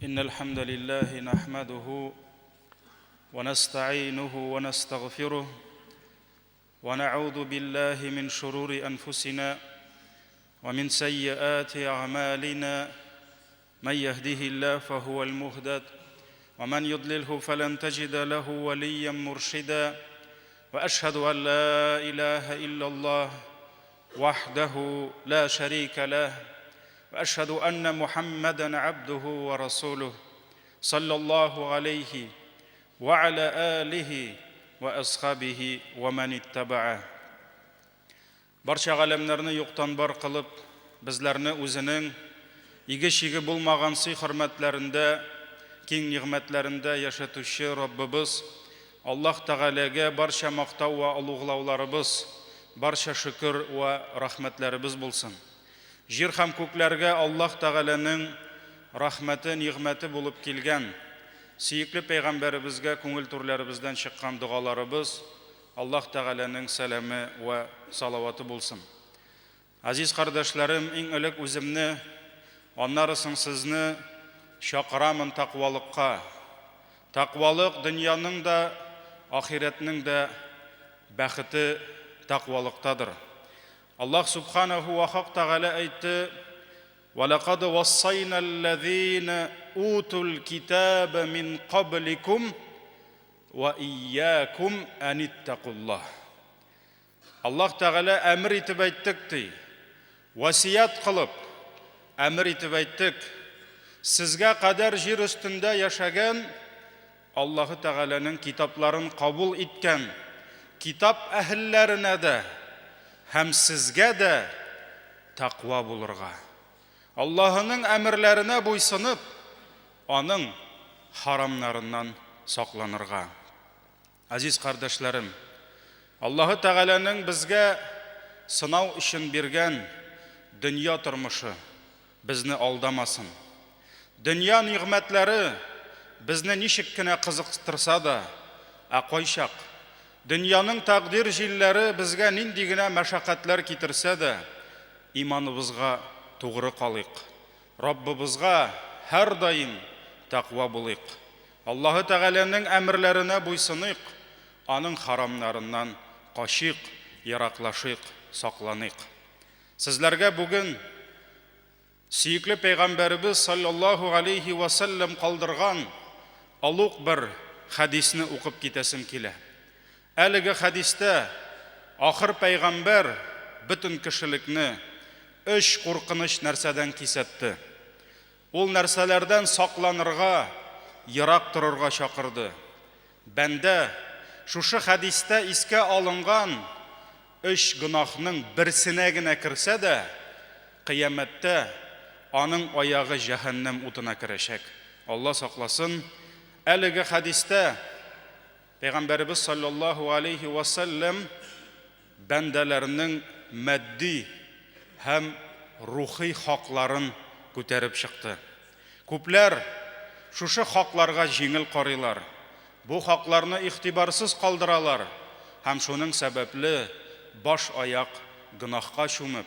إن الحمد لله نحمده ونستعينه ونستغفره ونعوذ بالله من شرور أنفسنا ومن سيئات أعمالنا من يهده الله فهو المهدد ومن يضلله فلن تجد له وليا مرشدا وأشهد أن لا إله إلا الله وحده لا شريك له وأشهد أن محمدا عبده ورسوله صلى الله عليه وعلى آله وأصحابه ومن اتبعه Барча галәмнәрне юктан бар кылып, безләрне үзенең иге-чиге булмаган сый-хөрмәтләрендә, киң нигъмәтләрендә яшәтүче Раббыбыз Аллаһ Тәгаләгә барча мактау вә олуглауларыбыз, барча шөкер вә рәхмәтләребез булсын. Җир һәм күкләргә Аллаһ Тәгаләнең рәхмәте, нигъмәте булып килгән сөекле пәйгамбәребезгә күңел түрләребездән чыккан догаларыбыз, Аллаһ Тәгаләнең сәламе вә салаваты булсын. Газиз кардәшләрем, иң элек үземне, аннары соң сезне чакырамын тәкъвалыкка. Тәкъвалык дөньяның да, ахирәтнең дә бәхете тәкъвалыктадыр. Аллаһ Субханаһу вә Хак Тәгалә әйтте, Вә ләкад вассайналләзина утул китабә мин кабликум Вә ияякум әниттәкуллаһ. Аллаһ Тәгалә әмер итеп әйттек, ди. Васият кылып, әмер итеп әйттек. Сезгә кадәр җир өстендә яшәгән Аллаһы Тәгаләнең китапларын кабул иткән китап әһелләренә дә һәм сезгә дә тәкъва булырга. Аллаһының әмерләренә буйсынып, Аның харамнарыннан сакланырга. Азиз кардәшләрем, Аллаһы Тәгаләнең безгә сынау өчен биргән дөнья тормышы безне алдамасын. Дөнья нигъмәтләре безне ничек кенә кызыктырса да, ә кайчак дөньяның тәкъдир җилләре безгә нинди генә мәшәкатьләр китерсә дә, иманыбызга тугры калыйк. Раббыбызга һәрдаим тәкъва булыйк. Аллаһы Тәгаләнең әмерләренә буйсыныйк, Аның харамнарыннан качыйк, ераклашыйк, сакланыйк. Сезләргә бүген сөекле пәйгамбәребез салләллаһу галәйһи вә сәлләм калдырган олуг бер хәдисне укып китәсем килә. Әлеге хәдистә ахыр пәйгамбәр бөтен кешелекне өч куркыныч нәрсәдән кисәтте. Ул нәрсәләрдән сакланырга, ерак торырга чакырды. Бәндә шушы хәдистә искә алынган өч гөнаһның берсенә генә керсә дә, кыямәттә аның аягы җәһәннәм утына керәчәк. Алла сакласын. Әлеге хәдистә Пәйгамбәребез салләллаһу алейһи вә сәлләм бәндәләрнең матди һәм рухи хакларын күтәреп чыкты. Күпләр шушы хакларга җиңел карыйлар, бу хакларны игътибарсыз калдыралар һәм шуның сәбәпле баш-аяк гөнаһка чумып,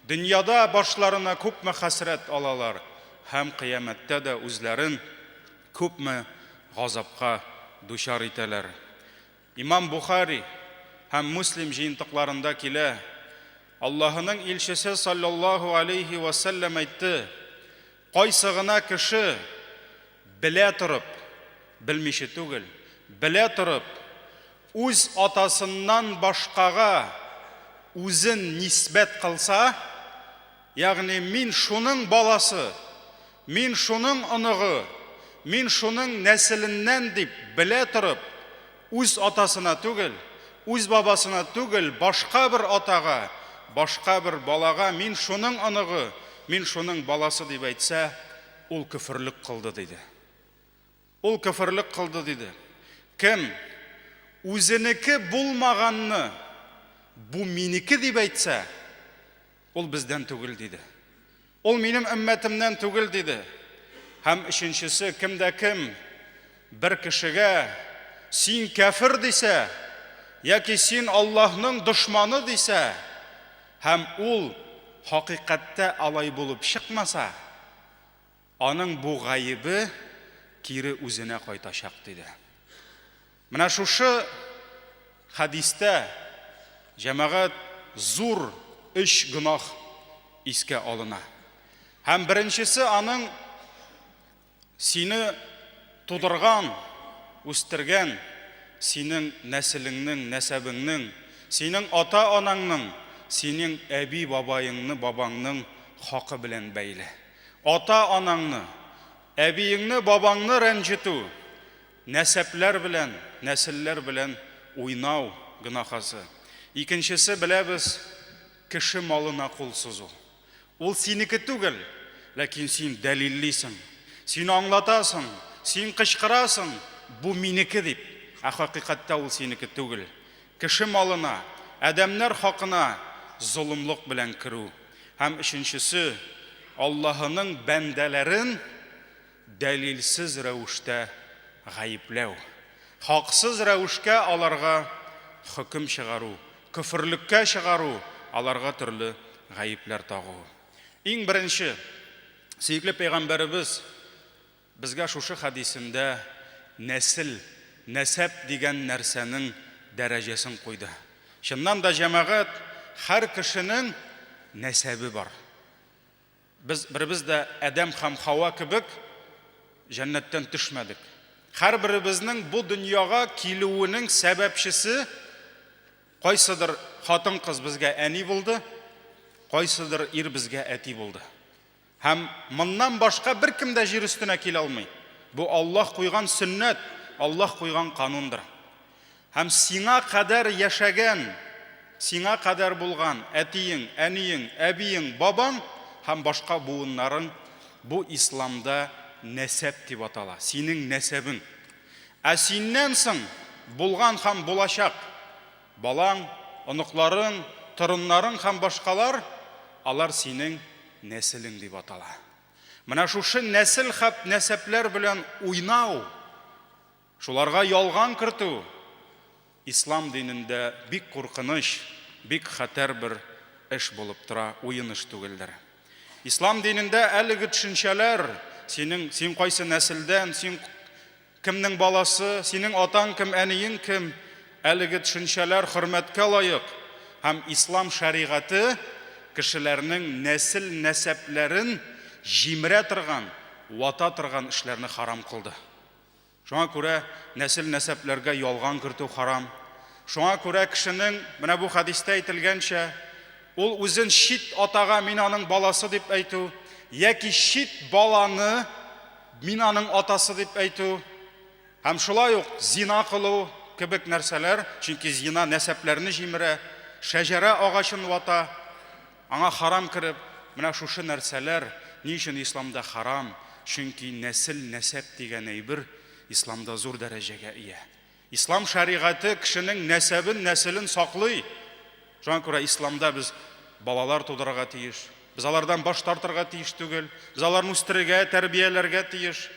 дөньяда башларына күпме хәсрәт алалар һәм кыямәттә дә үзләрен Күпме газапка дучар итәләр. Имам Бухари һәм Муслим җыентыкларында килә, Аллаһының илчесе салләллаһу алейһи вә сәлләм әйтте, Кайсы гына кеше белә торып, белмичә түгел, белә торып, үз атасыннан башкага үзен нисбәт кылса, Ягъни мин шуның баласы, мин шуның оныгы, мин шуның нәселеннән дип белә торып, үз атасына түгел, үз бабасына түгел, башка бер атага, башка бер балага мин шуның оныгы, мин шуның баласы дип әйтсә, ул көферлек кылды, диде. Ул көферлек кылды, диде. Кем үзенеке булмаганны бу минеке дип әйтсә, Ул бездән түгел, диде. Ул минем өммәтемнән түгел, диде. Һәм өченчесе, кем дә кем бер кешегә син кәфер дисә, яки син Аллаһның дошманы дисә, һәм ул хакыйкатьтә алай булып чыкмаса, Аның бу гаебе кире үзенә кайтачак, диде. Менә шушы хәдистә, җәмәгать, зур өч гөнаһ искә алына. Һәм беренчесе аның сине тудырган, үстергән, синең нәселеңнең, нәсәбеңнең, синең ата-анаңның, синең әби-бабаеңны, бабаңның хакы белән бәйле. Ата-анаңны, әбиеңне, бабаңны рәнҗетү, нәсәпләр белән, нәселләр белән уйнау гөнаһасы. Икенчесе, беләбез, кеше малына кул сузу. Ул синеке түгел, ләкин син дәлиллисең, син аңлатасың, син кычкырасың, бу минеке дип, ә хакыйкатьтә ул синеке түгел. Кеше малына, адәмнәр хакына золымлык белән керү. Һәм өченчесе, Аллаһының бәндәләрен дәлилсез рәвештә гаепләү, хаксыз рәвешкә аларга хөкем чыгару, көферлеккә чыгару, аларга төрле гаепләр тагу. Иң беренче, сөекле пәйгамбәребез безгә шушы хәдисендә нәсел, нәсәп дигән нәрсәнең дәрәҗәсен куйды. Чыннан да, җәмәгать, һәр кешенең нәсәбе бар. Без беребез дә Адәм һәм Хава кебек җәннәттән төшмәдек. Һәрберебезнең бу дөньяга килүенең сәбәпчесе кайсыдыр хатын-кыз безгә әни булды, кайсыдыр ир безгә әти булды. Һәм моннан башка беркем дә җир өстенә килә алмый. Бу Аллаһ куйган сөннәт, Аллаһ куйган канундыр. Һәм сиңа кадәр яшәгән, сиңа кадәр булган әтиең, әниең, әбиең, бабаң һәм башка буыннарың бу исламда нәсәп дип атала, синең нәсәбең. Ә синнән соң булган һәм булачак балаң, оныкларың, торыннарың һәм башкалар, алар синең нәселең дип атала. Менә шушы нәсел хәп нәсәпләр белән уйнау, Шуларга ялган кертү ислам динендә бик куркыныч, бик хәтәр бер эш булып тора, уен эш түгелдер. Ислам динендә әлеге төшенчәләр, синең, син кайсы нәселдән, син кемнең баласы, синең атаң кем, әниең кем, әлеге төшенчәләр хөрмәткә лаек һәм ислам шәригате кешеләрнең нәсел-нәсәпләрен җимерә торган, вата торган эшләрне харам кылды. Шуңа күрә нәсел-нәсәпләргә ялган кертү харам. Шуңа күрә кешенең, менә бу хәдистә әйтелгәнчә, ул үзен чит атага мин аның баласы дип әйтү, яки чит баланы мин аның атасы дип әйтү, һәм шулай ук зина кылу кебек нәрсәләр, чөнки зина нәсәпләрне җимерә, шәҗәрә агачын вата, Аңа харам кереп, менә шушы нәрсәләр ни өчен исламда харам, чөнки нәсел-нәсәп дигән әйбер исламда зур дәрәҗәгә ия. Ислам шәригате кешенең нәсәбен, нәселен саклый. Шуңа күрә исламда без балалар тудырырга тиеш. Без алардан баш тартырга тиеш түгел. Без аларны үстерергә, тәрбияләргә тиеш.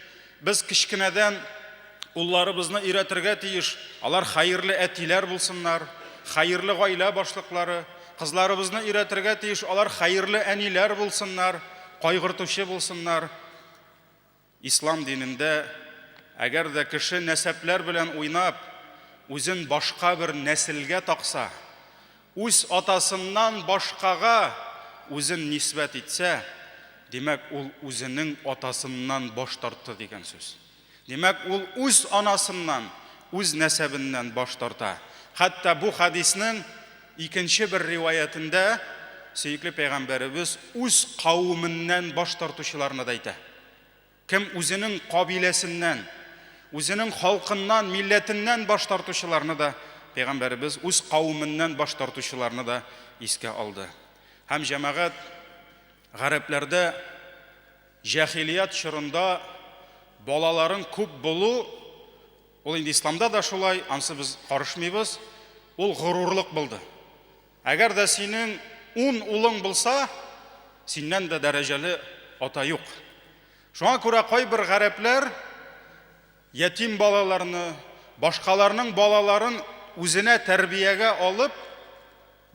Без кечкенәдән улларыбызны өйрәтергә тиеш, алар хәерле әтиләр булсыннар, хәерле гаилә башлыклары. Кызларыбызны өйрәтергә тиеш, алар хәерле әниләр булсыннар, кайгыртучы булсыннар. Ислам динендә әгәр дә кеше нәсәпләр белән уйнап, үзен башка бер нәселгә такса, Үз атасыннан башкага үзен нисбәт итсә, димәк, ул үзенең атасыннан баш тартты дигән сүз. Димәк, ул үз анасыннан, үз нәсәбеннән баш тарта. Хәтта бу хәдиснең икенче бер риваятендә сөекле пәйгамбәребез үз кавеменнән баш тартучыларны да әйтә. Кем үзенең кабиләсеннән, үзенең халкыннан, милләтеннән баш тартучыларны да Пәйгамбәребез үз кавеменнән баш тартучыларны да искә алды. Һәм җәмәгать гарәпләрдә җәһилият чорында балаларың күп булу, ул инде исламда да шулай, ансы без карышмыйбыз, ул горурлык булды. Әгәр дә синең ун улың булса, синнән дә дәрәҗәле ата юк. Шуңа күрә кайбер гарәпләр ятим балаларны, башкаларның балаларын үзенә тәрбиягә алып,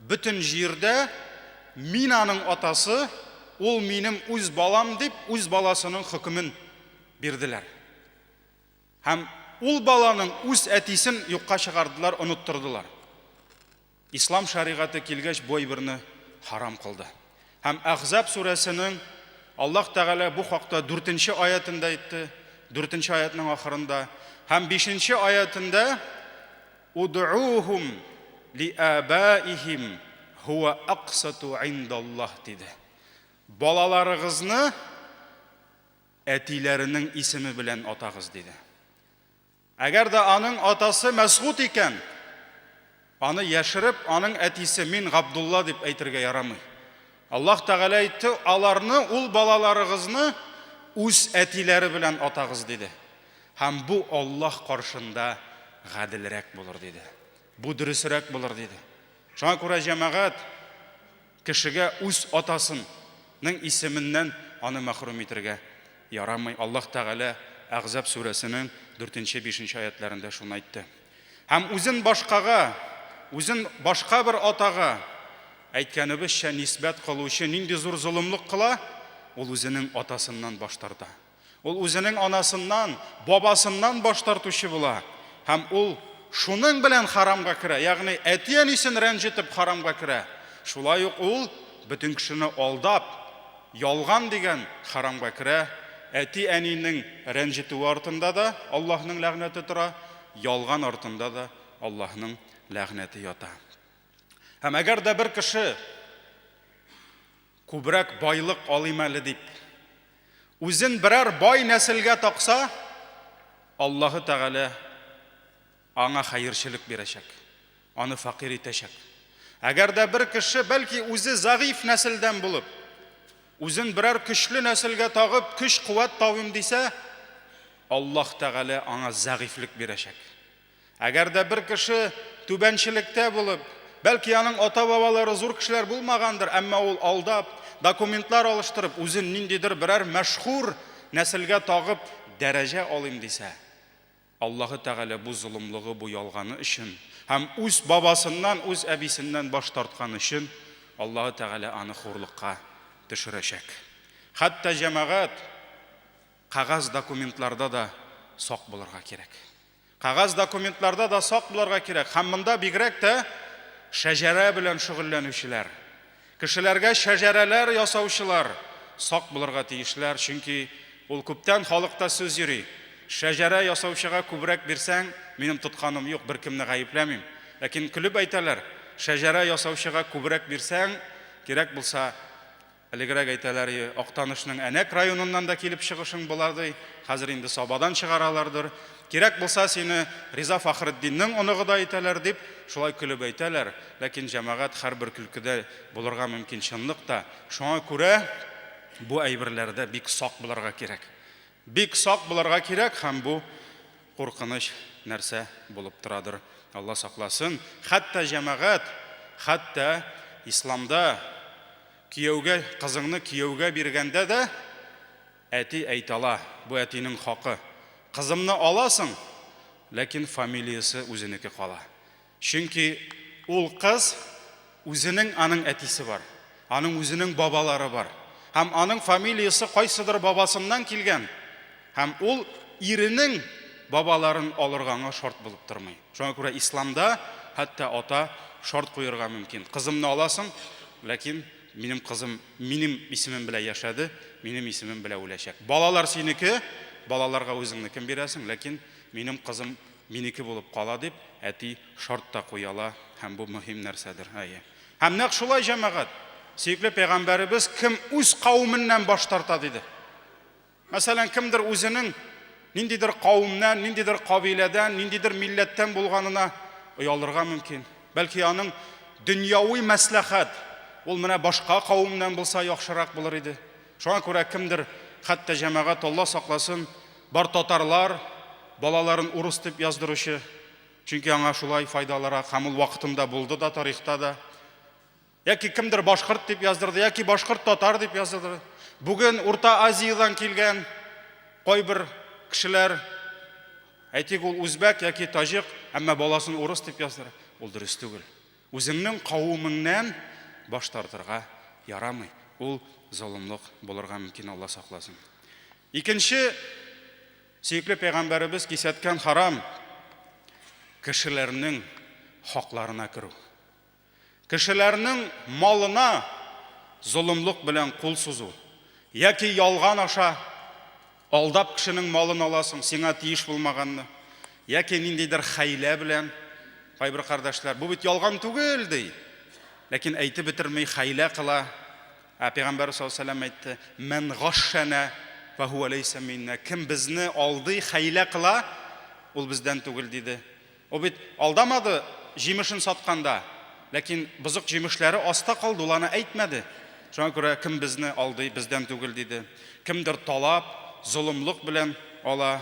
бөтен җирдә мин аның атасы, ул минем үз балам дип, үз баласының хөкемен бирделәр. Һәм ул баланың үз әтисен юкка чыгардылар, оныттырдылар. Ислам шәригате килгәч, бу әйберне харам кылды. Һәм Әхзаб сүрәсенең Аллаһ Тәгалә бу хакта дүртенче аятендә әйтте, дүртенче аятның ахырында һәм бишенче аятендә Удъухум лиабаихим һуа аксату индаллаһ диде. Балаларыгызны әтиләренең исеме белән атагыз диде. Әгәр дә аның атасы Мәсгуд икән, аны яшереп, аның әтисе мин Габдулла дип әйтергә ярамый. Аллаһ Тәгалә әйтте, аларны, ул балаларыгызны үз әтиләре белән атагыз диде. Һәм бу Аллаһ каршында гаделрәк булыр диде. Бу дөресрәк булыр диде. Шуңа күрә җәмәгать кешегә үз атасының исеменнән аны мәхрүм итергә ярамый. Аллаһ Тәгалә Әхзаб сүрәсенең 4-5 аятләрендә шуны әйтте. Һәм үзен башкага, үзен башка бер атага әйткәнебезчә нисбәт кылучы нинди зур золымлык кыла? Ул үзенең атасыннан баш тарта. Ул үзенең анасыннан, бабасыннан баш тартучы була. Һәм ул шуның белән харамга керә, ягъни әти-әнисен рәнҗетеп харамга керә. Шулай ук ул бөтен кешене алдап, ялган дигән харамга керә. Әти-әнинең рәнҗетүе артында да Аллаһның ләгънәте тора, ялган артында да Аллаһның ләгънәте ята. Һәм әгәр дә бер кеше күбрәк байлык алыйм әле дип, үзен берәр бай нәселгә такса, Аллаһы Тәгалә аңа хәерчелек бирәчәк, аны фәкыйрь итәчәк. Әгәр дә бер кеше, бәлки үзе зәгыйфь нәселдән булып, үзен берәр көчле нәселгә тагып, көч-куәт табыйм дисә, Аллаһ Тәгалә аңа зәгыйфьлек бирәчәк. Әгәр дә бер кеше түбәнчелектә булып, бәлки аның ата-бабалары зур кешеләр булмагандыр, әмма ул алдап, документлар алыштырып, үзен ниндидер берәр мәшһүр нәселгә тагып, дәрәҗә алыйм дисә, Аллаһы Тәгалә бу золымлыгы, бу ялганы өчен һәм үз бабасыннан, үз әбисеннән баш тарткан өчен Аллаһы Тәгалә аны хурлыкка төшерәчәк. Хәтта җәмәгать кәгазь документларда да сак булырга кирәк. Кәгазь документларда да сак булырга кирәк һәм монда бигрәк тә шәҗәрә белән шөгыльләнүчеләр, кешеләргә шәҗәрәләр ясаучылар сак булырга тиешләр, чөнки ул күптән халыкта сүз йөри, шәҗәрә ясаучыга күбрәк бирсәң, минем тотканым юк, беркемне гаепләмим, ләкин көлеп әйтәләр, шәҗәрә ясаучыга күбрәк бирсәң, кирәк булса, Элегрәк әйтәләр и, Актанышның Әнәк районыннан да килеп чыгышың була, ди. Хәзер инде Сабадан чыгаралардыр. Кирәк булса, сине Риза Фәхретдиннең оныгы да итәләр, дип, шулай көлеп әйтәләр. Ләкин, җәмәгать, һәрбер көлкедә булырга мөмкин чынлык та. Шуңа күрә бу әйберләрдә бик сак булырга кирәк. Бик сак булырга кирәк һәм бу куркыныч нәрсә булып торадыр. Алла сакласын. Хәтта, җәмәгать, хәтта исламда Кияүгә, кызыңны кияүгә биргәндә дә әти әйтә ала, бу әтинең хакы. Кызымны аласың, ләкин фамилиясе үзенеке кала. Чөнки ул кыз үзенең аның әтисе бар, аның үзенең бабалары бар. Һәм аның фамилиясе кайсыдыр бабасыннан килгән. Һәм ул иренең бабаларын алырга аңа шарт булып тормый. Шуңа күрә исламда хәтта ата шарт куерга мөмкин. Кызымны аласың, ләкин минем кызым минем исемем белән яшәде, минем исемем белән үләчәк. Балалар синеке, балаларга үзеңнекен бирәсең, ләкин минем кызым минеке булып кала дип, әти шарт та куя ала һәм бу мөһим нәрсәдер. Әйе. Һәм нәкъ шулай, җәмәгать, сөекле пәйгамбәребез кем үз кавеменнән баш тарта диде. Мәсәлән, кемдер үзенең ниндидер кавемнән, ниндидер кабиләдән, ниндидер милләттән булганына оялырга мөмкин. Бәлки аның дөньяви мәсләхәт, ул менә башка кавемнән булса яхшырак булыр иде. Шуңа күрә кемдер, хәтта җәмәгать, Алла сакласын, бар татарлар балаларын урыс дип яздыручы, чөнки аңа шулай файдалырак һәм ул вакытында булды да тарихта да. Яки кемдер башкорт дип яздырды, яки башкорт татар дип яздырды. Бүген Урта Азиядән килгән кайбер кешеләр, әйтик, ул үзбәк яки таҗик, әмма баласын урыс дип яздыра. Ул дөрес түгел. Үзеңнең кавымыңнан баш тартырга ярамый. Ул золымлык булырга мөмкин, Алла сакласын. Икенче сөекле пәйгамбәребез кисәткән харам кешеләрнең хакларына керү. Кешеләрнең малына золымлык белән кул сузу яки ялган аша алдап кешенең малын аласың, сиңа тиеш булмаганны, яки ниндидер хәйлә белән, кайбер кардәшләр, бу бит ялган түгел, ди. Ләкин әйтеп бетерми, хәйлә кыла. Ә Пәйгамбәр саллаллаһу алейһи ва сәлләм әйтте, Мән гашшәнә фәһүә ләйсә миннә. Кем безне алдый, хәйлә кыла, ул бездән түгел, диде. Ул бит алдамады җимешен сатканда, ләкин бозык җимешләре аста калды, ул аны әйтмәде. Шуңа күрә кем безне алдый, бездән түгел, диде. Кемдер талап, золымлык белән ала.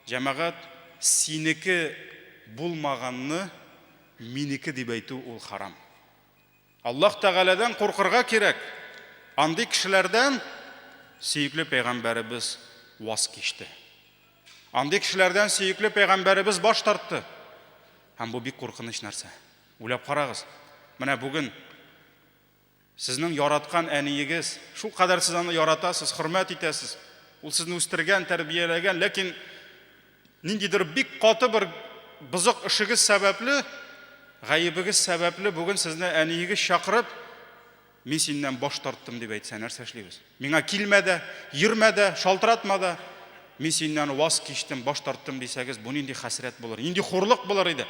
Җәмәгать, синеке булмаганны минеке дип әйтү ул харам. Аллаһ Тәгаләдән куркырга кирәк. Андый кешеләрдән сөекле пәйгамбәребез ваз кичте. Андый кешеләрдән сөекле пәйгамбәребез баш тартты. Һәм бу бик куркыныч нәрсә. Уйлап карагыз. Менә бүген сезнең яраткан әниегез, шул кадәр сез аны яратасыз, хөрмәт итәсез. Ул сезне үстергән, тәрбияләгән, ләкин Ниндидер бик каты бер бозык эшегез сәбәпле, гаебегез сәбәпле бүген сезне әниегез чакырып, мин синнән баш тарттым дип әйтсә, нәрсә эшлибез? Миңа килмә дә, йөрмә дә, шалтыратма да, мин синнән ваз кичтем, баш тарттым дисәгез, бу нинди хәсрәт булыр, нинди хурлык булыр иде?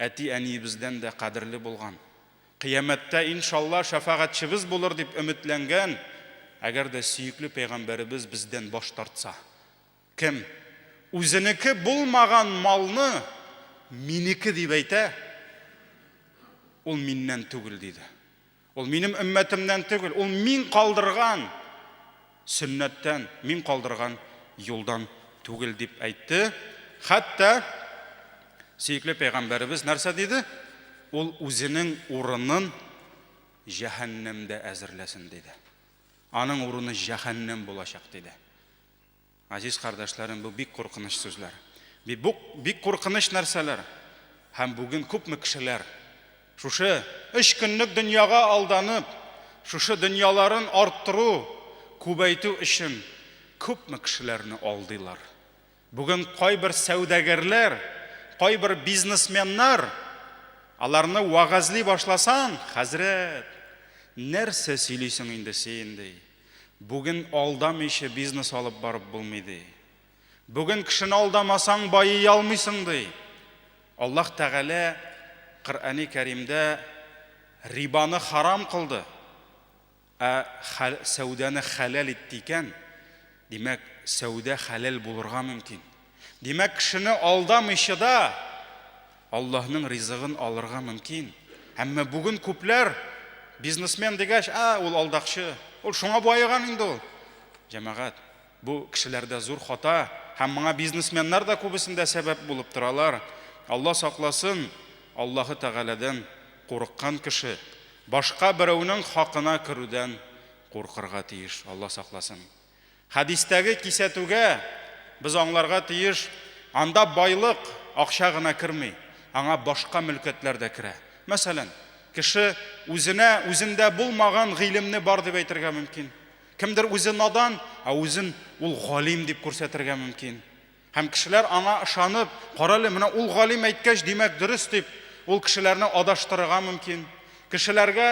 Әти-әниебездән дә кадерле булган, кыямәттә, иншалла, шәфәгатьчебез булыр дип өметләнгән, әгәр дә сөекле пәйгамбәребез бездән баш тартса, Кем үзенеке булмаган малны минеке дип әйтә, ул миннән түгел, диде. Ул минем өммәтемнән түгел, ул мин калдырган сөннәттән, мин калдырган юлдан түгел дип әйтте. Хәтта сөекле пәйгамбәребез нәрсә диде? Ул үзенең урынын җәһәннәмдә әзерләсен диде. Аның урыны җәһәннәм булачак диде. Газиз кардәшләрем, бу бик куркыныч сүзләр. Бу бик куркыныч нәрсәләр. Һәм бүген күпме кешеләр шушы өч көнлек дөньяга алданып, шушы дөньяларын арттыру, күбәйтү өчен күпме кешеләрне алдыйлар. Бүген кайбер сәүдәгәрләр, кайбер бизнесменнар аларны вәгазьли башласаң, хәзрәт, нәрсә сөйлисең инде син, ди. Бүген алдамыйча бизнес алып барып булмый, ди. Бүген кешене алдамасаң, байый алмыйсың, ди. Аллаһ Тәгалә Коръәни Кәримдә рибаны харам кылды, ә сәүдәне хәләл итте икән, димәк, сәүдә хәләл булырга мөмкин. Димәк, кешене алдамыйча да Аллаһның ризыгын алырга мөмкин. Әмма бүген күпләр бизнесмен дигәч, ә, ул алдакчы, ул шуңа баеган инде ул. Җәмәгать, бу кешеләрдә зур хата һәм моңа бизнесменнар да күбесендә сәбәп булып торалар. Алла сакласын, Аллаһы Тәгаләдән курыккан кеше башка берәүнең хакына керүдән куркырга тиеш, Алла сакласын. Хәдистәге кисәтүгә без аңларга тиеш, анда байлык, акча гына керми, аңа башка мөлкәтләр дә керә. Мәсәлән, кеше үзенә үзендә булмаган гыйлемне бар дип әйтергә мөмкин. Кемдер үзе надан, ә үзен ул галим дип күрсәтергә мөмкин. Һәм кешеләр аңа ышанып, карале, менә ул галим әйткәч, димәк, дөрес дип, ул кешеләрне адаштырырга мөмкин. Кешеләргә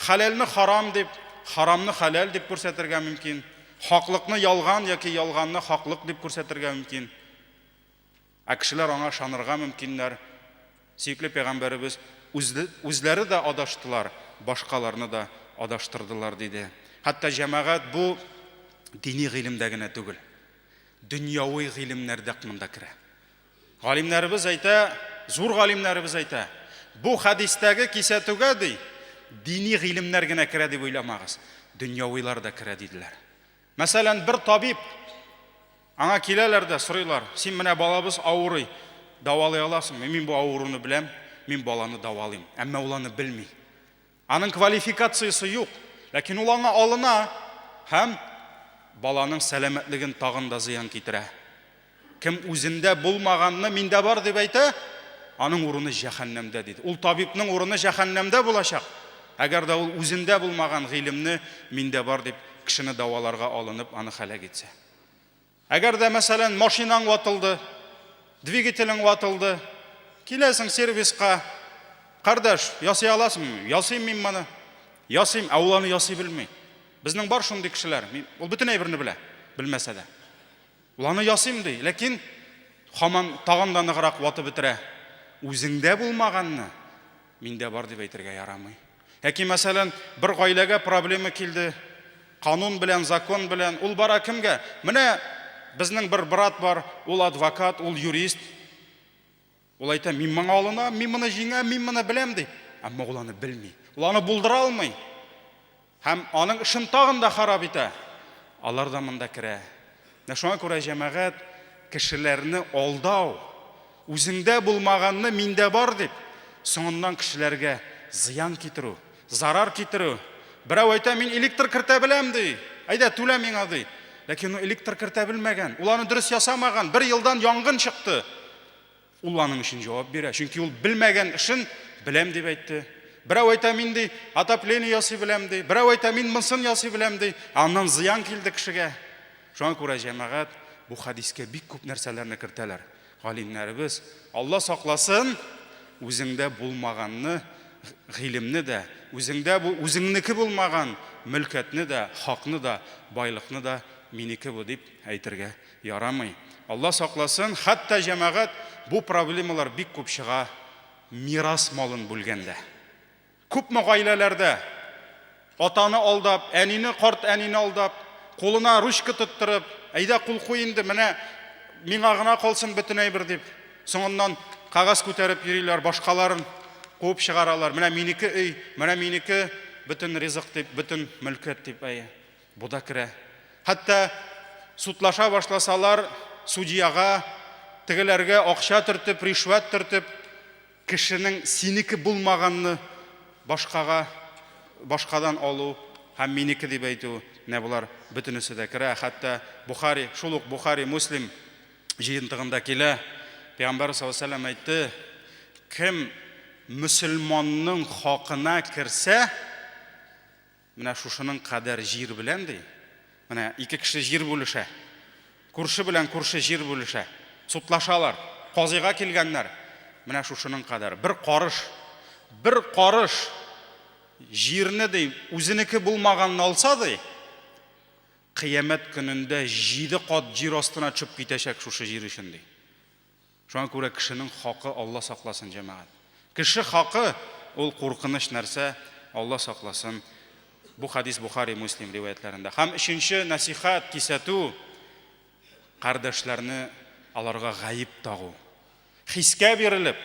хәләлне харам дип, харамны хәләл дип күрсәтергә мөмкин. Хаклыкны ялган яки ялганны хаклык дип күрсәтергә мөмкин. Ә кешеләр аңа ышанырга мөмкиннәр. Сөекле пәйгамбәребез үзләре дә адаштылар, башкаларны да адаштырдылар, диде. Хәтта җәмәгать бу дини гыйлемдә генә түгел. Дөньяви гыйлемнәр дә монда керә. Галимнәребез әйтә, зур галимнәребез әйтә, бу хәдистәге кисәтүгә ди, дини гыйлемнәр генә керә дип уйламагыз, дөньявилар да керә диделәр. Мәсәлән, бер табиб аңа киләләр дә сорыйлар, син менә балабыз авырый, дәвалый аласыңмы? Мин бу авыруны беләм, мин баланы дәвалыйм. Әмма ул аны белми. Аның квалификациясе юк, ләкин ул аңа алына һәм баланың сәламәтлеген тагын да зыян китерә. Кем үзендә булмаганны миндә бар дип әйтә, аның урыны җәһәннәмдә диде. Ул табибның урыны җәһәннәмдә булачак. Әгәр дә ул үзендә булмаган гыйлемне миндә бар дип кешене дәваларга алынып аны һәлак итсә. Әгәр дә, мәсәлән, машинаң ватылды, двигателең ватылды, киләсең сервиска, кардәш, ясый аласыңмы? Ясыйм мин моны. Ясыйм, ә ул аны ясый белми. Безнең бар шундый кешеләр. Ул бөтен әйберне белә, белмәсә дә. Ул аны ясыйм ди, ләкин һаман тагын да ныграк ватып бетерә. Үзеңдә булмаганны миндә бар дип әйтергә ярамый. Яки, мәсәлән, бер гаиләгә проблема килде, канун белән, закон белән, ул бара кемгә? Менә безнең бер брат бар, ул адвокат, ул юрист. Ул әйтә, мин моңа алынам, мин моны җиңәм, мин моны беләм, ди. Әмма ул аны белми. Ул аны булдыра алмый. Һәм аның эшен тагын да харап итә. Алар да монда керә. Менә шуңа күрә, җәмәгать, кешеләрне алдау, үзеңдә булмаганны миндә бар дип, соңыннан кешеләргә зыян китерү, зарар китерү. Берәү әйтә, мин электр кертә беләм, ди. Әйдә, түлә миңа, ди. Ләкин ул электр кертә белмәгән, ул аны дөрес ясамаган, бер елдан янгын чыкты. Ул аның өчен җавап бирә, чөнки ул белмәгән эшен беләм дип әйтте. Берәү әйтә, мин ди, отопление ясый беләм ди. Берәү әйтә, мин монысын ясый беләм ди. Ә аннан зыян килде кешегә. Шуңа күрә, җәмәгать, бу хәдискә бик күп нәрсәләрне кертәләр. Галимнәребез, Алла сакласын, үзеңдә булмаганны, гыйлемне дә, үзеңдә бу үзеңнеке булмаган мөлкәтне дә, хакны да, байлыкны да минеке бу дип әйтергә Ярамый. Алла сакласын, хәтта, җәмәгать, бу проблемалар бик күп чыга мирас малын бүлгәндә. Күпме гаиләләрдә атаны алдап, әнине, карт әнине алдап, кулына ручка тоттырып, әйдә кул куй инде, менә миңа гына калсын бөтен әйбер дип, соңыннан кәгазь күтәреп йөриләр, башкаларын куып чыгаралар. Менә минеке өй, менә минеке бөтен ризык дип, бөтен мөлкәт дип, әйе. Бу да керә. Хәтта судлаша башласалар, судьяга, тегеләргә акча төртеп, ришвәт төртеп, кешенең синеке булмаганны башкага, башкадан алу һәм минеке дип әйтү, менә болар бөтенесе дә керә. Хәтта Бухари, шул ук Бухари, Муслим җыентыгында килә. Пәйгамбәр саллаллаһу алейһи ва сәлләм әйтте, кем мөселманның хакына керсә, Менә шушының кадәр җир белән, ди, менә ике кеше җир бүлешә. Күрше белән күрше җир бүлешә. Судлашалар. Казыйга килгәннәр. Менә шушының кадәр. Бер карыш. Бер карыш җирне, ди, үзенеке булмаганны алса, ди, кыямәт көнендә җиде кат җир астына төшеп китәчәк шушы җир өчен, ди. Шуңа күрә кешенең хакы Алла сакласын, җәмәгать. Кеше хакы ул куркыныч нәрсә, Алла сакласын. Бу хадис Бухари, Муслим риваятләрендә. Һәм өченче нәсихәт, кисәтү, кардәшләрне аларга гаеп тагу. Хискә бирелеп,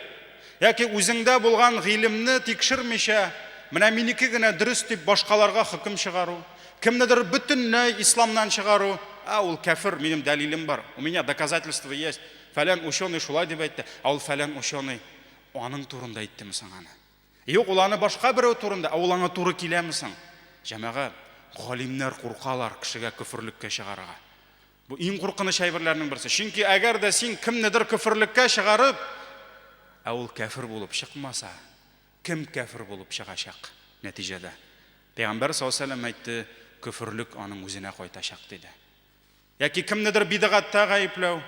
яки үзеңдә булган гыйлемне тикшермичә, менә минеке генә дөрес дип башкаларга хөкем чыгару, кемнедер бөтенләй исламнан чыгару, ә ул кәфер, минем дәлилем бар, у меня доказательства есть, Фәлән ученый шулай дип әйтте, ә ул фәлән ученый аның турында әйттеме соң аны? Юк, ул аны башка берәү турында, ә ул аңа туры киләме соң? Җәмәгать, галимнәр куркалар кешегә көферлеккә чыгарырга. Бу иң куркыныч әйберләрнең берсе. Чөнки әгәр дә син кемнедер көферлеккә чыгарып, ә ул кәфер булып чыкмаса, кем кәфер булып чыгачак нәтиҗәдә? Пәйгамбәр саллаллаһу алейһи ва сәлләм әйтте, көферлек аның үзенә кайтачак диде. Яки кемнедер бидгатьтә гаепләү,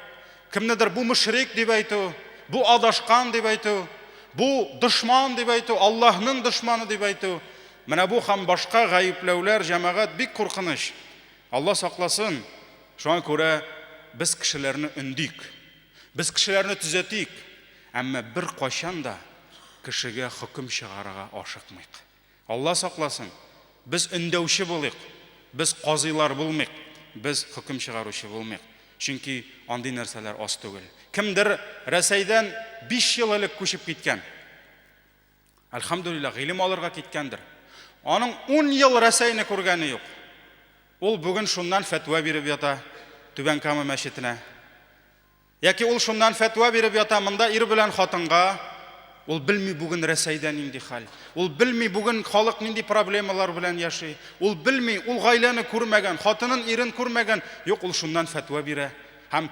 кемнедер бу мөшрик дип әйтү, бу адашкан дип әйтү, бу дошман дип әйтү, Аллаһның дошманы дип әйтү. Менә бу һәм башка гаепләүләр, җәмәгать, бик куркыныч. Алла сакласын. Шуңа күрә без кешеләрне өндик. Без кешеләрне төзәтик. Әмма беркайчан да кешегә хөкем чыгарырга ашыкмыйк. Алла сакласын, без өндәүче булыйк, без казыйлар булмыйк, без хөкем чыгаручы булмыйк. Чөнки андый нәрсәләр аз түгел. Кемдер Рәсәйдән 5 ел элек күчеп киткән. Әлхәмдүлилләһ, гыйлем алырга киткәндер. Аның 10 ел Рәсәйне күргәне юк. Ул бүген шуннан фәтва биреп ята Түбән Кама мәчетенә. Яки ул шуннан фәтва биреп ята монда ир белән хатынга. Ул белми бүген Рәсәйдә нинди хәл. Ул белми бүген халык нинди проблемалар белән яши. Ул белми, ул гаиләне күрмәгән, хатынын, ирен күрмәгән. Юк, ул шуннан фәтва бирә. Һәм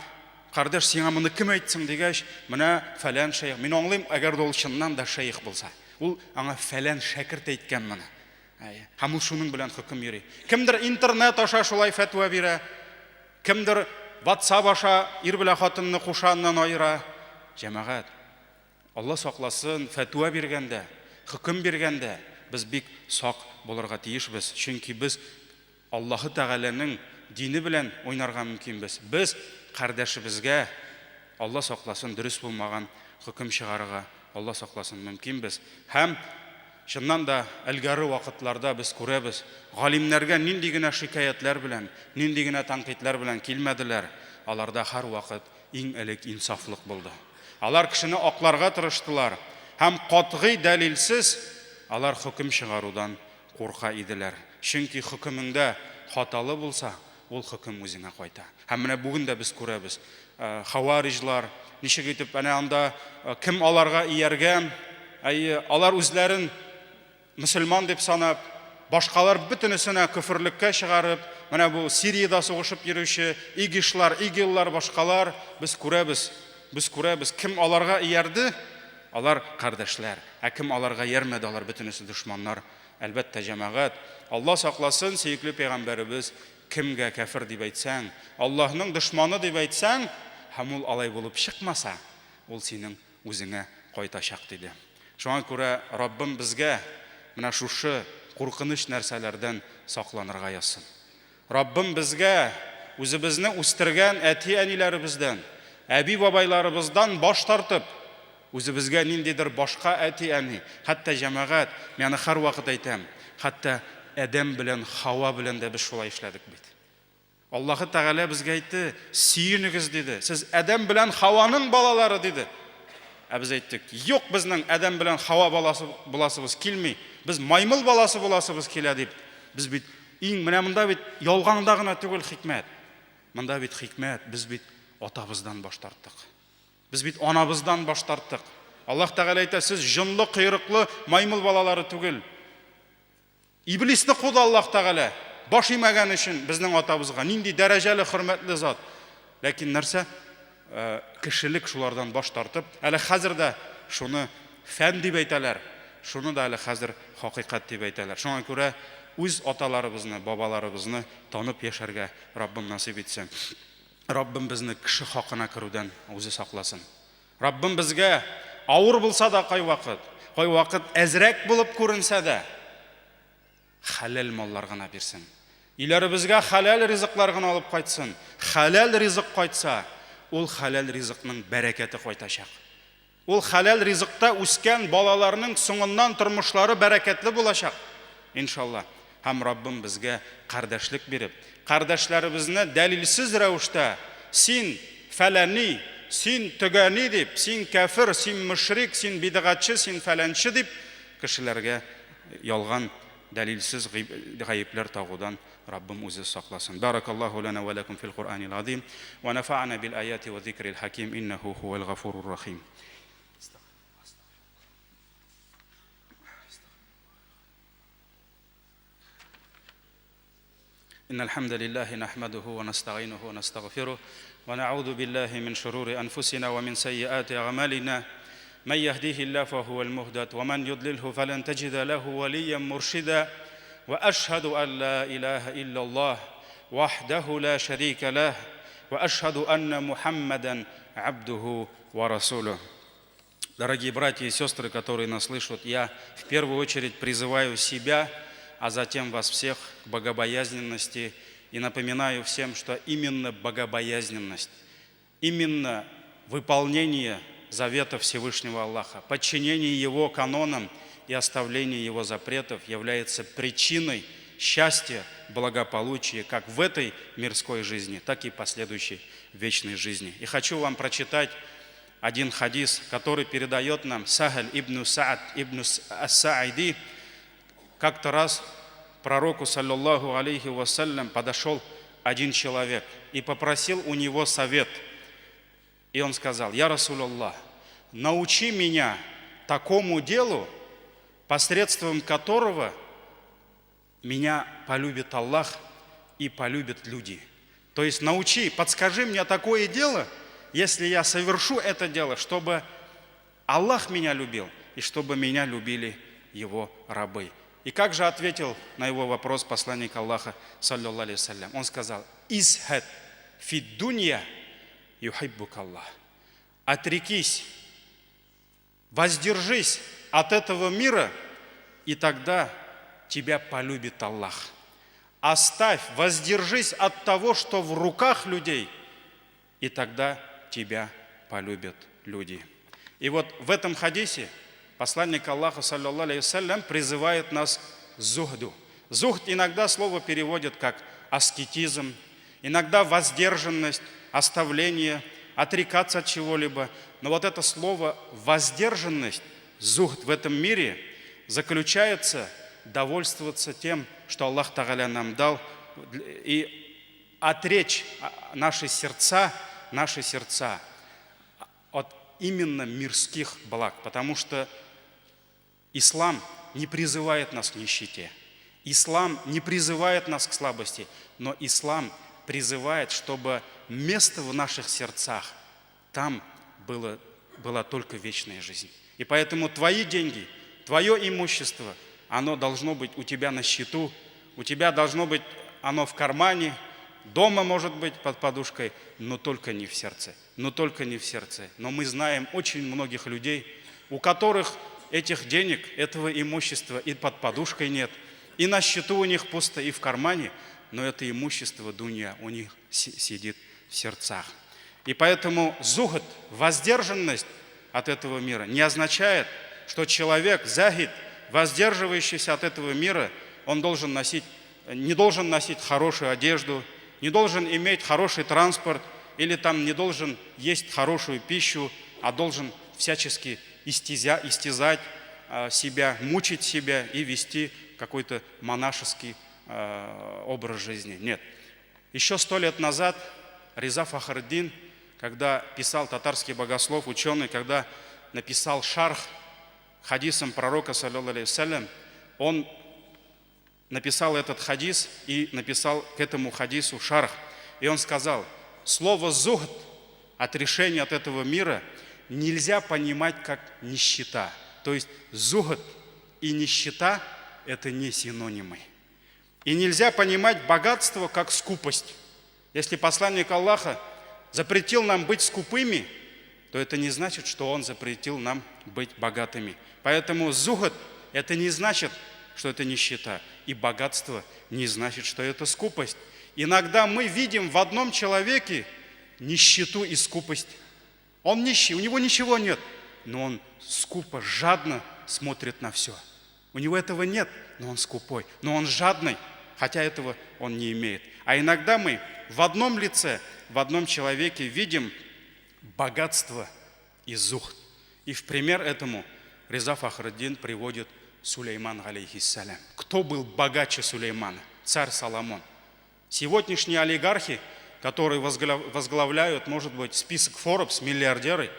кардәш, сиңа моны кем әйтсен дигәч, менә фәлән шәех. Мин аңлыйм, әгәр дә ул чыннан да шәех булса. Ул аңа фәлән шәкерт әйткән моны. Әйе. Һәм ул шуның белән хөкем йөри. Кемдер интернет аша шулай фәтва бирә, кемдер WhatsApp аша ир белән хатынны куша, аннан аера. Җәмәгать, Алла сакласын, фәтва биргәндә, хөкем биргәндә без бик сак булырга тиешбез, чөнки без Аллаһы Тәгаләнең дине белән уйнарга мөмкинбез. Без кардәшебезгә, Алла сакласын, дөрес булмаган хөкем чыгарырга, Алла сакласын, мөмкинбез. Һәм, чыннан да, элгәре вакытларда без күрәбез, галимнәргә нинди генә шикаятьләр белән, нинди генә тәнкыйтьләр белән килмәделәр, аларда һәрвакыт иң элек инсафлык булды. Алар кешене акларга тырыштылар һәм катгый дәлилсез алар хөкем чыгарудан курка иделәр. Чөнки хөкемеңдә хаталы булса, ул хөкем үзеңә кайта. Һәм менә бүген дә без күрәбез, хавариҗлар, ничек итеп әнә анда кем аларга ияргән, әйе, алар үзләрен мөселман дип санап, башкалар бөтенесенә көферлеккә чыгарып, менә бу Сириядә сугышып йөрүче игишлар, игиллар, башкалар, без күрәбез, без күрәбез, кем аларга иярде, алар кардәшләр, ә кем аларга иярмәде, алар бөтенесе дошманнар. Әлбәттә, җәмәгать, Алла сакласын, сөекле пәйгамбәребез кемгә кәфер дип әйтсәң, Аллаһның дошманы дип әйтсәң, һәм ул алай булып чыкмаса, ул синең үзеңә кайтачак, диде. Шуңа күрә Раббым безгә менә шушы куркыныч нәрсәләрдән сакланырга язсын. Раббым безгә үзебезне үстергән әти-әниләребездән, әби-бабайларыбыздан баш тартып, үзебезгә ниндидер башка әти-әни, хәтта җәмәгать, мин аны һәрвакыт әйтәм, хәтта Адәм белән Хава белән дә без шулай эшләдек бит. Аллаһы Тәгалә безгә әйтте, сөенегез, диде, сез Адәм белән Хаваның балалары, диде. Ә без әйттек, юк, безнең Адәм белән Хава баласы буласыбыз килми, без маймыл баласы буласыбыз килә, дип. Без бит иң менә монда бит ялганда гына түгел хикмәт. Монда бит хикмәт, без бит атабыздан баш тарттык. Без бит анабыздан баш тарттык. Аллаһ Тәгалә әйтә, сез җонлы койрыклы маймыл балалары түгел. Иблисне куды Аллаһ Тәгалә. Баш имәгән өчен безнең атабызга. Нинди дәрәҗәле, хөрмәтле зат. Ләкин нәрсә? Кешелек шулардан баш тартып, әле хәзер дә шуны фән дип әйтәләр, шуны да әле хәзер хакыйкать дип әйтәләр. Шуңа күрә үз аталарыбызны, бабаларыбызны танып яшәргә Раббым насыйп итсен. Раббым безне кеше хакына керүдән үзе сакласын. Раббым безгә авыр булса да кайвакыт, кайвакыт әзрәк булып күренсә дә, хәләл маллар гына бирсен. Өйләребезгә хәләл ризыклар гына алып кайтсын. Хәләл ризык кайтса, ул хәләл ризыкның бәрәкәте кайтачак. Ул хәләл ризыкта үскән балаларның соңыннан тормышлары бәрәкәтле булачак, иншалла. Һәм Раббым безгә кардәшлек биреп, кардәшләребезне дәлилсез рәвештә син фәләни, син төгәни дип, син кәфер, син мөшрик, син бидгатьче, син фәләнче дип кешеләргә ялган дәлилсез гаепләр тагудан Раббым үзе сакласын. Баракаллаһу лана ва лакум фил Куръанил азим ва нафа'ана бил аяти ва зикрил хаким иннаху хуал гафурур рахим. إن الحمد لله نحمده ونستعينه ونستغفره ونعوذ بالله من شرور أنفسنا ومن سيئات أعمالنا من يهديه الله فهو المهتد ومن يضلله فلن تجد له وليا مرشدا وأشهد أن لا إله إلا الله وحده لا شريك له وأشهد أن محمدا عبده ورسوله. Дорогие братья и сестры, которые нас слышат, я в первую очередь призываю себя, а затем вас всех к богобоязненности и напоминаю всем, что именно богобоязненность, именно выполнение завета Всевышнего Аллаха, подчинение Его канонам и оставление Его запретов является причиной счастья, благополучия как в этой мирской жизни, так и последующей вечной жизни. И хочу вам прочитать один хадис, который передает нам Сахаль ибн Саад ибн Ас-Саиди. Как-то раз пророку, саллаллаху алейхи вассалям, подошел один человек и попросил у него совет. И он сказал: «Я Расулаллах, научи меня такому делу, посредством которого меня полюбит Аллах и полюбят люди». То есть научи, подскажи мне такое дело, если я совершу это дело, чтобы Аллах меня любил и чтобы меня любили его рабы. И как же ответил на его вопрос посланник Аллаха, саллиллаху алейхи? Он сказал: «Изхад фи дунья юхиббук Аллах». Отрекись, воздержись от этого мира, и тогда тебя полюбит Аллах. Оставь, воздержись от того, что в руках людей, и тогда тебя полюбят люди. И вот в этом хадисе посланник Аллаха, саллиллаху алейхи, призывает нас к зухду. Зухд иногда слово переводят как аскетизм, иногда воздержанность, оставление, отрекаться от чего-либо. Но вот это слово воздержанность, зухд в этом мире заключается довольствоваться тем, что Аллах Тагаля нам дал, и отречь наши сердца от именно мирских благ, потому что ислам не призывает нас к нищете, ислам не призывает нас к слабости, но ислам призывает, чтобы место в наших сердцах там была только вечная жизнь. И поэтому твои деньги, твое имущество, оно должно быть у тебя на счету, у тебя должно быть оно в кармане, дома может быть под подушкой, но только не в сердце, но только не в сердце. Но мы знаем очень многих людей, у которых этих денег, этого имущества и под подушкой нет, и на счету у них пусто, и в кармане, но это имущество дунья у них сидит в сердцах. И поэтому зухд, воздержанность от этого мира, не означает, что человек, захид, воздерживающийся от этого мира, он должен носить, не должен носить хорошую одежду, не должен иметь хороший транспорт или там не должен есть хорошую пищу, а должен всячески истязать себя, мучить себя и вести какой-то монашеский образ жизни. Нет. Еще 100 лет назад Реза Фахриддин, когда писал татарский богослов, ученый, когда написал шарх хадисом пророка, саллиллаху алейхи вассалям, он написал этот хадис и написал к этому хадису шарх. И он сказал, слово зухд, отрешение от этого мира, нельзя понимать как нищета. То есть зухд и нищета – это не синонимы. И нельзя понимать богатство как скупость. Если посланник Аллаха запретил нам быть скупыми, то это не значит, что он запретил нам быть богатыми. Поэтому зухд – это не значит, что это нищета. И богатство не значит, что это скупость. Иногда мы видим в одном человеке нищету и скупость. Он нищий, у него ничего нет, но он скупо, жадно смотрит на все. У него этого нет, но он скупой, но он жадный, хотя этого он не имеет. А иногда мы в одном лице, в одном человеке видим богатство и зухд. И в пример этому Реза Фахриддин приводит Сулейман, алейхиссалям. Кто был богаче Сулеймана? Царь Соломон. Сегодняшние олигархи, которые возглавляют, может быть, список Forbes, миллиардеры,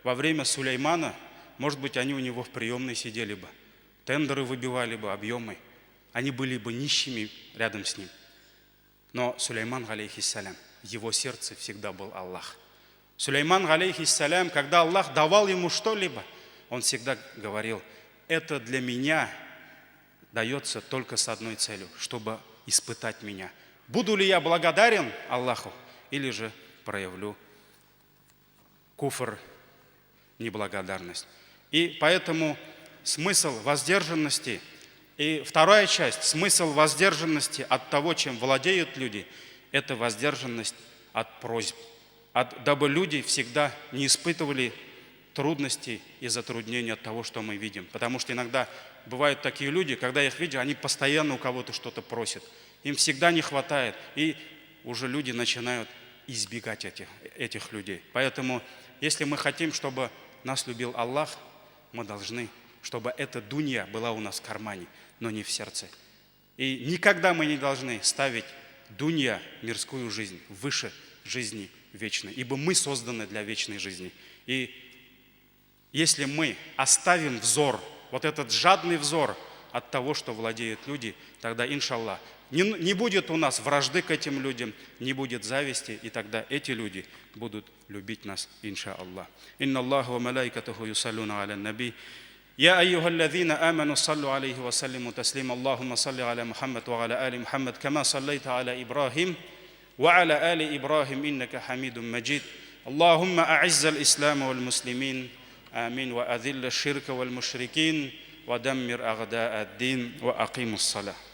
во время Сулеймана, может быть, они у него в приемной сидели бы, тендеры выбивали бы, объемы. Они были бы нищими рядом с ним. Но Сулейман, алейхиссалям, в его сердце всегда был Аллах. Сулейман, алейхиссалям, когда Аллах давал ему что-либо, он всегда говорил: это для меня дается только с одной целью, чтобы испытать меня. Буду ли я благодарен Аллаху или же проявлю куфр, неблагодарность. И поэтому смысл воздержанности, и вторая часть, смысл воздержанности от того, чем владеют люди, это воздержанность от просьб, дабы люди всегда не испытывали трудностей и затруднений от того, что мы видим. Потому что иногда бывают такие люди, когда их видят, они постоянно у кого-то что-то просят. Им всегда не хватает, и уже люди начинают избегать этих людей. Поэтому, если мы хотим, чтобы нас любил Аллах, мы должны, чтобы эта дунья была у нас в кармане, но не в сердце. И никогда мы не должны ставить дунья, мирскую жизнь, выше жизни вечной, ибо мы созданы для вечной жизни. И если мы оставим взор, вот этот жадный взор от того, что владеют люди, тогда, иншаллах, не будет у нас вражды к этим людям, не будет зависти, и тогда эти люди будут любить нас, иншаллах. Инна Аллаха ва малайкатуху юсаллуна аля наби. يا أيها الذين آمنوا صلوا عليه وسلموا تسليما اللهم صل على محمد وعلى آل محمد كما صليت على إبراهيم وعلى آل إبراهيم إنك حميد مجيد اللهم أعز الإسلام والمسلمين آمين وأذل الشرك والمشركين ودمر أعداء الدين وأقيموا الصلاة.